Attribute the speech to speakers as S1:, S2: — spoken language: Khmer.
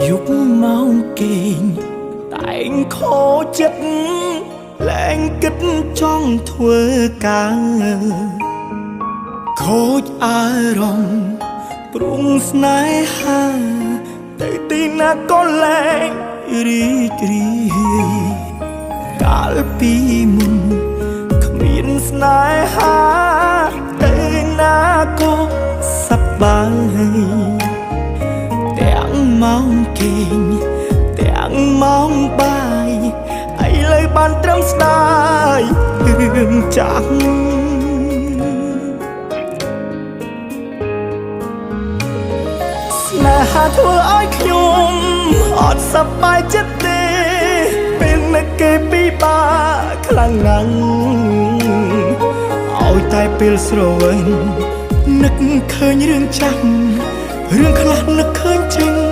S1: យប់ម៉ោងគេងតែងខូចចិត្តលែងគិតចង់ធ្វើការខូចអារម្មណ៍ព្រោះស្នេហាទៅទីណាក៏លែងរីករាយកាលពីមុនគ្មានស្នេហាទៅណាក៏សប្បាយ ទាំងម៉ោងគេងទាំងម៉ោងបាយឥឡូវបានត្រឹមស្ដាយរឿងចាស់ស្នេហាធ្វើឲ្យខ្ញុំអត់សប្បាយចិត្តទេពេលនឹកគេពិបាកខ្លាំងណាស់ឲ្យតែពេលស្រវឹងនឹកឃើញរឿងចាស់រឿងខ្លះនឹកឃើញចេញ